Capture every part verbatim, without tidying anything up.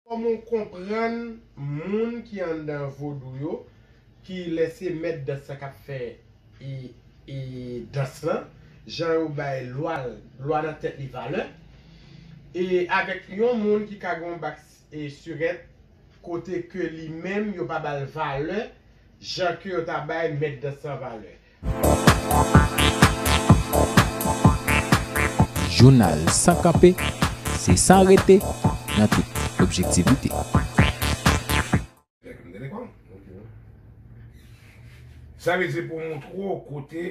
Kòman w konprann moun ki anndan vodou yo, ki lè se mèt dans lan k ap fè e, e dans lan, jan yo bay lwa l, lwa nan tèt li valè, e avèk yon moun ki ka gen yon bak e sirèt, kote ke li menm yo pa ba l valè, jan ke yo ta bay mèt dans lan valè. Jounal San Kanpe, se san rete nan tout objektivite. Sa vle di pou montre w kote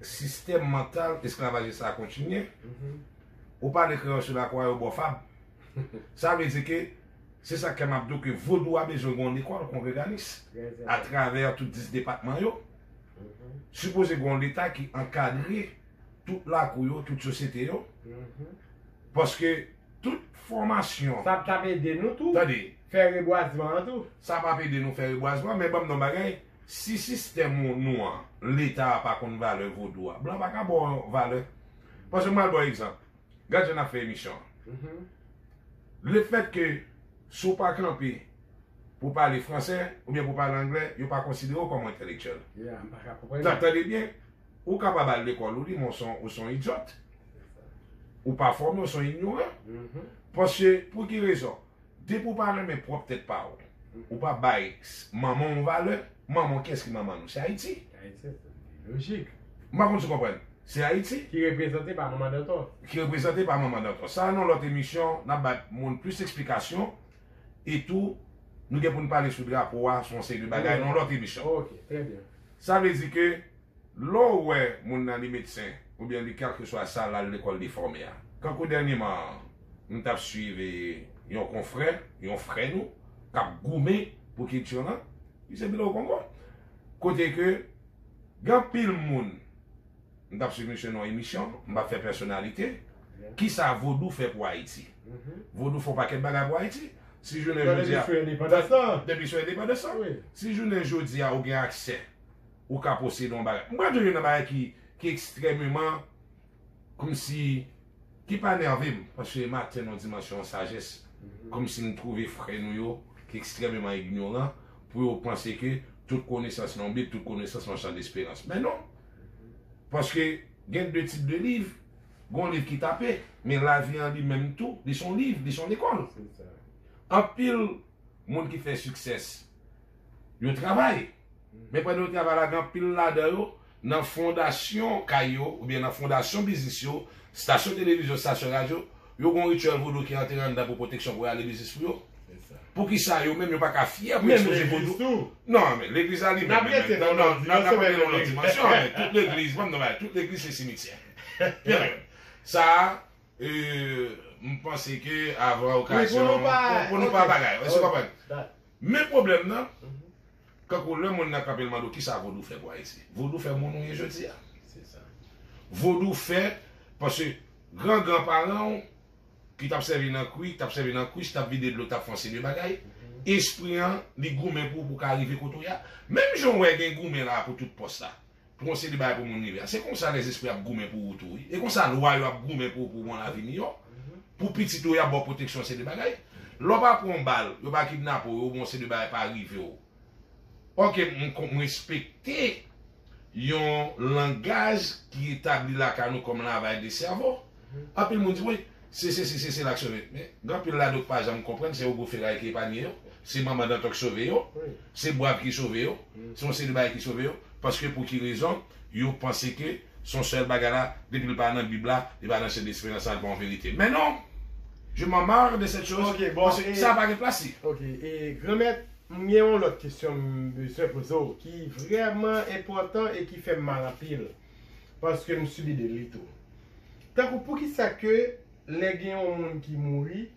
sistèm mantal esklavajis la kontinye, ou pale kreyòl sou lakwa yo bò fab. Sa vle di ke se sa k fè m ap di w ke vodou a bezwen gen yon lekòl kongreganis atravè tout dis depatman yo. Sipoze gen yon leta ki ankadre tout lakou yo, tout sosyete yo. Paske tout fòmasyon. Sa ap t ap ede nou tou. Tande. Fè rebwazman an tou. Sa p ap ede nou fè rebwazman, men ban m di w yon bagay. Si sistèm nou an, leta a pa konn valè vodou a, blan pa ka ba w valè. Paske m pral ba w egzanp. Gad jan n ap fè emisyon an. Lefètke si w pa kanpe pou w pale fransè oubyen pou w pale anglè, yo pa konsidere w kòm yon entèlektyèl. Yeah, m pa ka konprann. Tande, tande byen, ou kapab al lekòl ou li, men w se yon, ou se yon idyòt. Ou pa fòme, ou se yon inyoran. Paske, pou ki rezon? Depi w pa renmen pwòp tèt pa w, ou pa bay s- manman w valè, manman w kiyès ki manman nou? Se Ayiti. Ayiti, se lojik. M pa konn si w konprann. Se Ayiti. Ki reprezante pa manman Dantò. Ki reprezante pa manman Dantò. Sa a nan lòt emisyon, n ap bay moun plis eksplikasyon. E tou, nou gen pou n pale sou drapo a, sou yon seri de bagay nan yon lòt emisyon. Ok, trè byen. Sa vle di ke lè w wè moun nan li medsen oubyen li kèlkeswa sa l al lekòl li fòme a. Kankou dènyèman an, m t ap swiv yon konfrè, yon frè nou, k ap goumen pou kilti w lan, misye Bilo Kongo. Kote ke gen anpil moun, m t ap swiv misye nan yon emisyon, m p ap fè pèsonalite, kisa vodou fè pou Ayiti? Vodou fè yon pakèt bagay pou Ayiti. Si jounen jodi a. Depi sou endepandans lan. Depi sou endepandans lan. Si jounen jodi a ou gen aksè ou ka posede yon bagay. M pral di w youn nan bagay ki, ki ekstrèmeman, kòmsi, ki pa nève m, paske m atenn yon dimansyon sajès, kòmsi m twouve frè nou yo ki ekstrèmeman ignoran, pou yo panse ke tout konesans nan Bib, tout konesans nan chan desperans. Men non! Paske gen de tip de liv, gen yon liv ki tape, men lavi an li menm tou, li se yon liv, li se yon lekòl. Anpil moun ki fè siksès, yo travay. Men pandan yo travay la, gen anpil ladan yo, nan fondasyon kay yo, oubyen nan fondasyon biznis yo, stasyon televizyon, stasyon radyo, yo gen yon rityèl vodou ki antre anndan pou pwoteksyon pou rale biznis pou yo. Poukisa yo menm yo pa ka fyè pou ekspoze vodou? Non, men legliz la li menm, n ap rete nan yon lòt dimansyon, men tout legliz, ban m di w bagay, tout legliz se simityè. Sa a, E, m panse ke avan okazyon, pou nou pa bagay, èske w konprann? Men pwoblèm nan, kankou lè moun nan kanpe l mande w kisa vodou fè pou Ayiti. Vodou fè moun ou ye jodi a. Vodou fè, paske gran gran paran w ki t ap sèvi nan kwi, t ap sèvi nan kwich, t ap vide dlo, t ap fè yon seri de bagay, espri an, li goumen pou w pou w ka rive kote w ye a. Menm jan w wè gen goumen la pou tout pòs la. Pou yon seri de bagay pou moun rive a. Se konsa lèzespri ap goumen pou ou tou wi. E konsa lwa yo ap goumen pou ou pou w gen yon lavi miyò. Pou pitit ou yo ap ba w pwoteksyon yon seri de bagay. Lè w pa pran yon bal, yo pa kidnape w, yo ba w yon seri de bagay pa rive w. Oke, m respekte yon langaj ki etabli lakay nou kòm lavay de sèvo. Anpil moun di wi, se sesi, se sela k sove. Men, gen anpil ladan w k pa janm konprann, se Ogo Feray ki epanye yo, se Manman Dantò k sove yo, se Bwav ki sove yo, se yon seri de bagay ki sove yo, paske pou ki rezon, yo panse ke se yon sèl bagay la, depi l pa nan Bib la, li pa nan Chan desperans la, li pa yon verite. Men non! Je m'en marre de cette chose, paske sa pa gen plas li. Ok, e Granmèt, m gen yon lòt kesyon m bezwen poze w ki vrèman enpòtan e ki fè m mal anpil, paske m sibi de li tou. Tankou poukisa ke lè gen yon moun ki mouri,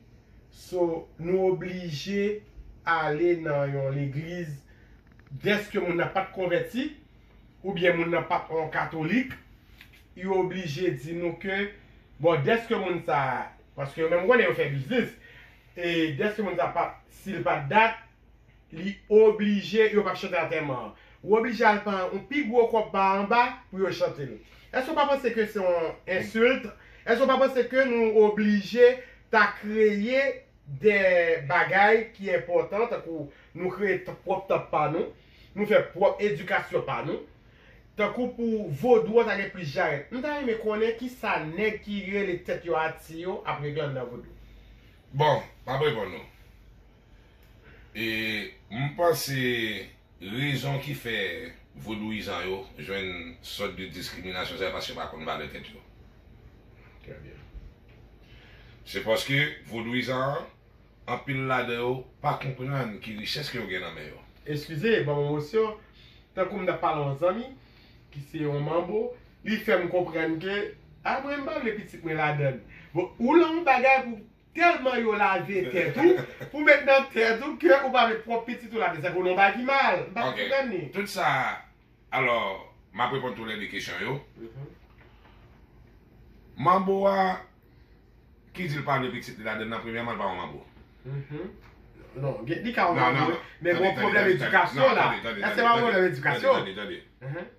so nou oblije ale nan yon legliz dèske moun nan pa t konvèti, oubyen moun nan pa t yon katolik, yo oblije di nou ke, bon, dèske moun sa a, paske yo menm konnen yo fè biznis, e dèske moun sa a pa, si l pa t dat, li oblije, yo p ap chante antèman an. Ou oblije al pran yon pi gwo kòb pa anba pou yo chante l. Èske w pa panse ke se yon ensilt? Èske w pa panse ke nou oblije ta kreye de bagay ki enpòtan, tankou nou kreye t-, pwòp tanp pa nou, nou fè pwòp edikasyon pa nou. Tankou pou vodou an, ta gen plis jarèt. M ta renmen konnen kisa nèg ki rele tèt yo Ati yo ap regle anndan vodou. Bon, m ap reponn ou. E, m panse rezon ki fè vodouyizan yo jwenn sòt de diskriminasyon sa, se paske yo pa konn valè tèt yo. Trè byen. Se paske vodouyizan an, anpil ladan yo pa konprann ki richès ke yo gen nan men yo. Eskize, ban m emosyon. Tankou m t ap pale yon zanmi ki se yon manbo, li fè m konprann ke, a mwen m pa vle pitit mwen ladann. Bon, ou lan yon bagay pou tèlman yo lave tèt ou, pou met nan tèt ou ke ou pa vle pwòp pitit ou ladann. Sa ke w lan yon bagay ki mal. M pa konprann li. Tout sa, alò, m ap reponn tou lè de kesyon yo. Manbo a ki di l pa vle pitit li ladann nan, premyèman, l pa yon manbo. Non, gen- li ka yon manbo, men gen yon pwoblèm edikasyon la. Èske pa yon pwoblèm edikasyon?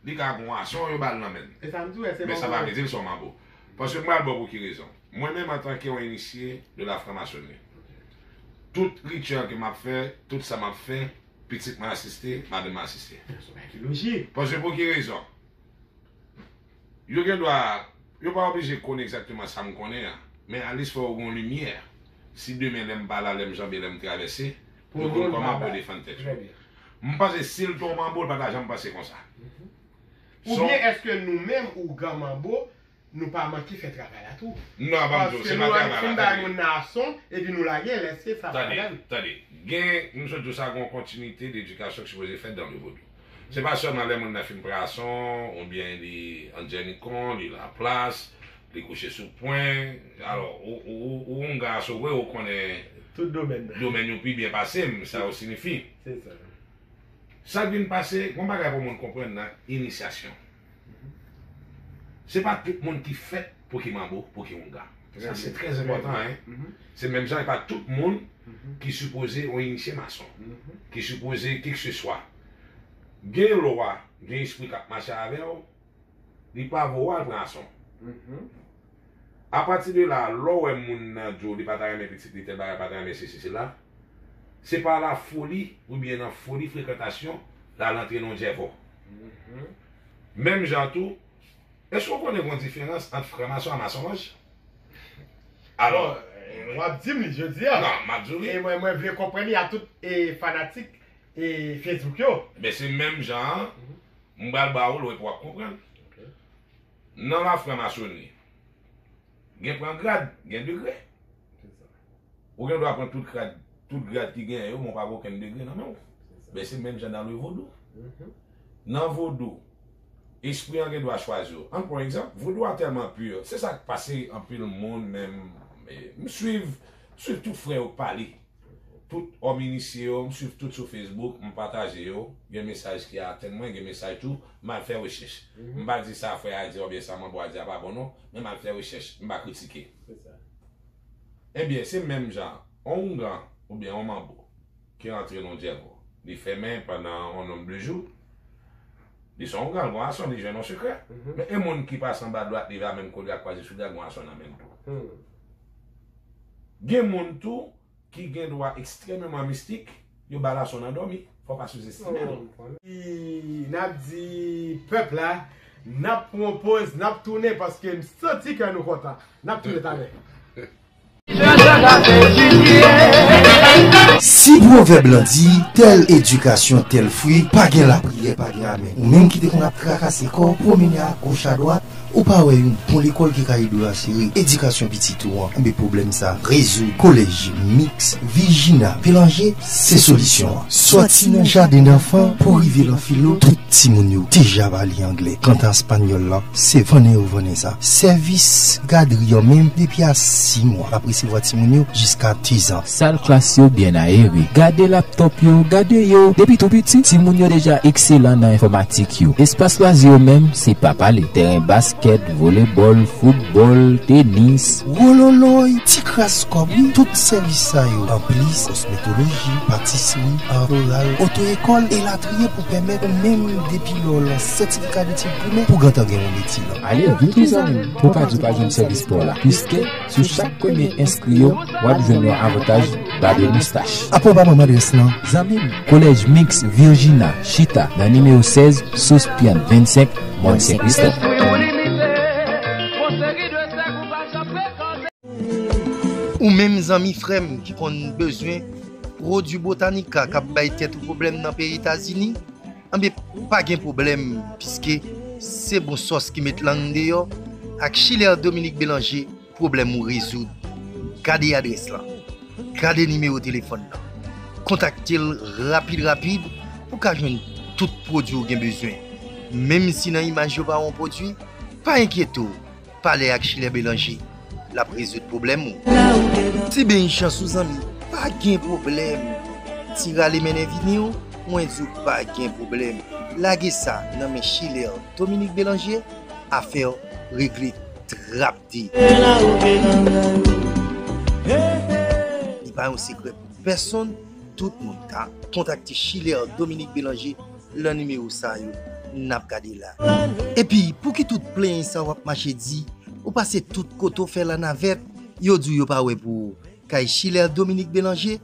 Li ka gon ason yo ba l nan men l. E sa m di w, èske Men sa pa vle di l se yon manbo. Paske m pral ba w pou ki rezon. Mwen menm, antanke yon inisye de la franmasoni, tout rityèl ke m ap fè, tout sa m ap fè, pitit mwen asiste, madanm mwen asiste. Ki lojik. Paske pou ki rezon? Yo gen dwa, yo pa oblije konn egzakteman sa m konnen an, men alis fò yo gen yon limyè. Si demen lè m pa la, lè m janbe, lè m travèse, yo konn kòman pou yo defann tèt yo. M panse si l te yon manbo, l pa ta janm panse konsa. Oubyen èske nou menm ougan manbo, nou pa manke fè travay la tou? Non, ban m di w, se pa travay la, tande. Paske nou fin bay moun nan ason, epi nou lage l, èske sa pa Tande, tande. Gen, m sot di w sa, gen yon kontinite d'edikasyon ki sipoze fèt dans le vodou. Se pa sèlman lè moun nan fin pran ason, oubyen li an djènikon, li laplas, li kouche sou pwen. Alò, ou, ou, ou, ou yon gason vre, ou konnen tout domèn nan. Domèn yo pi byen pase m, sa yo siyifi. Se sa. Sa k vin pase, gon bagay pou moun konprann nan inisyasyon. Se pa tout moun ki fèt pou ki manbo, pou ki oungan. Sa se trè enpòtan, en. Se menm jan, e pa tout moun ki sipoze yon inisye mason, ki sipoze kikseswa. Gen lwa, gen espri k ap mache avè w, li pa vo w al pran ason. Apati de la, lè w wè moun nan di w li pa ta renmen pitit li, tèl bagay, pa ta renmen sesi, sela, se pa lafoli oubyen nan foli frekantasyon l al antre nan yon djèvò. Menm jan tou, èske w konnen gen yon diferans ant franmason ak masonlòj? Alò, w ap di m li jodi a. Non, m ap di w li. E mwen, mwen vle konprann li a tout e fanatik e Facebook yo. Ebyen, se menm jan an, m pral ba w l, w ap konprann. Nan lafranmasoni, gen pran grad, gen degre. Ou gen dwa pran tout grad, tout grad ki genyen yo, men w pa gen okenn degre nan men w. Men se menm jan nan le vodou. Nan vodou, espri an gen dwa chwazi w. Ann pran egzanp, vodou a tèlman pi. Se sa k pase anpil moun, menm, e, m swiv, swiv tout frè yo k pale. Tout òm inisye yo, m swiv tout sou Facebook, m pataje yo. Gen mesaj ki atenn mwen, gen mesaj tou, m al fè rechèch. M pa di sa frè a di oubyen sa manbo a di a pa bon non, men m al fè rechèch, m pa kritike. Ebyen, se menm jan, on oungan oubyen on manbo ki rantre nan on djèvò, li fèmen pandan on nonb de jou, li se on oungan, l gon ason, li jwenn on sekrè. Men e moun ki pase anba dwat li la, menm kou li a kwaze sou li a, gon ason nan men l tou. Gen moun tou ki gen dwa ekstrèmeman mistik, yo ba l ason nan dòmi. Fò w pa souzestime l. N ap di pèp la, n ap pran yon poz, n ap tounen paske m santi kè nou kontan. N ap tounen talè. Si pwovèb lan di, tèl edikasyon, tèl fwi, pa gen lapriyè, pa gen amèn. Ou menm ki te konn ap trakase kò w, pwomennen agoch adwat, ou pa wè yon bon lekòl ki ka ede w asire edikasyon pitit ou an? Enben, pwoblèm sa rezoud. Kolèj Miks Vijina Belanje se solisyon an. Sòti nan jaden danfan pou rive lan filo, tout timoun yo deja ba li anglè. Kanta espanyòl la, se vannen yo vannen sa. Sèvis gadri an menm, depi a sis mwa, l ap resevwa timoun yo jiska dezan. Sal klas yo byen ayere. Gade laptop yo, gade yo. Depi tou piti, timoun yo deja ekselan nan enfòmatik yo. Espas lwazi yo menm, se pa pale. Tèren baskèt, volebòl, foutbòl, tenis. Wololoy, ti kras kòb, wi. Tout sèvis sa yo, anplis kosmetoloji, patisri, art floral, oto-ekòl, elatriye pou pèmèt ou menm depi lè w lan sètifika detid primè pou gentan gen yon metye lan. Ale, vin tou zanmi m, pou pa di w pa jwenn sèvis pa w la. Piske sou chak premye enskri yo, w ap jwenn yon avantaj bab e moustach. Apa w pa ban m adrès lan? Zanmi m, Kolèj Miks Virginia chita nan nimewo sèz, Sauce Pian vennsenk, Mòn Sen Kristòf. Ou menm zanmi, frè m ki konn bezwen pwodui Botanica k ap bay tèt ou pwoblèm nan peyi Etazini, anben, pa gen pwoblèm, piske se bon sòs ki met lang deyò. Ak Chilè Dominique Bélanger, pwoblèm ou rezoud. Gade adrès lan. Gade nimewo telefòn lan. Kontakte l rapid rapid pou w ka jwenn tout pwodui w gen bezwen. Menm si nan imaj yo pa wè yon pwodui, pa enkyete w. Pale ak Chilè Bélanger, l ap rezoud pwoblèm ou. Ti beny chans ou zanmi, pa gen pwoblèm. Ti rale mennen vini w, mwen di w pa gen pwoblèm. Lage sa nan men Chilè Dominique Bélanger, afè w regle trapde. Li pa yon sekrè pou pèsonn, tout moun ka kontakte Chilè Dominique Bélanger lan nimewo sa yo n ap gade la. Epi, pou ki tout plenyen sa w ap mache di, ou pase tout kote w fè lanavèt, yo di w yo pa wè pou ou. Kay Chilè Dominique Bélanger,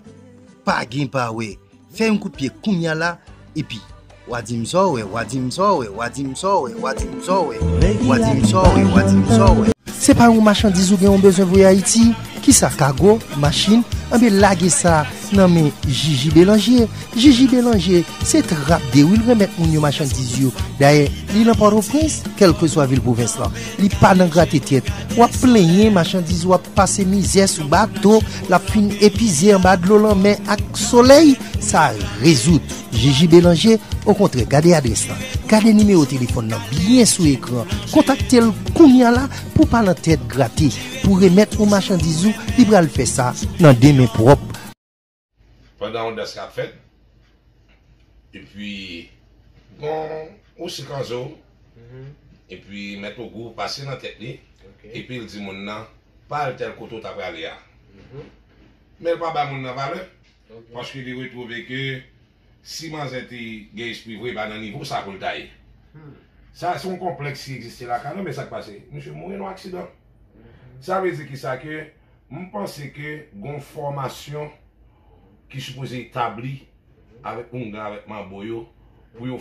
pa gen pa wè. Fè yon kout pye kounya la, epi, w a di m sa w wè, w a di m sa w wè, w a di m sa w wè, w a di m sa w wè, w a di m sa w wè, w a di m sa w wè. Se pa yon machandiz ou gen yon bezwen voye Ayiti? Kisa, kago, machin? Anben, lage sa nan men Jiji Belanje. Jiji Belanje, se trapde wi, l remèt moun yo machandiz yo. Dayè, li nan Pòtoprens, kèlkeswa vil pwovens lan. Li pa nan grate tèt. W ap plenyen machandiz, w ap pase mizè sou bato, l ap fin epize anba dlo lanmè ak solèy, sa rezoud. Jiji Belanje, okontrè, gade adrès lan. Gade nimewo telefòn nan byen sou ekran. Kontakte l kounya la pou w pa nan tèt grate. Pou remèt ou machandiz ou, li pral fè sa nan de men pwòp. Pandan yon dans k ap fèt, epi gon osi kanzo, epi mèt Ogou pase nan tèt li, epi l di moun nan, pa al tèl kote w ta prale a. Men l pa bay moun nan valè, paske li retwouve ke si manzè te gen espri vre, e pa nan nivo sa pou l ta ye. Sa se yon konplèks ki egziste lakay nou, men sa k pase? Misye mouri nan yon aksidan. Sa vle di kisa? Ke m panse ke gon fòmasyon ki sipoze etabli avèk oungan, avèk manbo yo, pou yo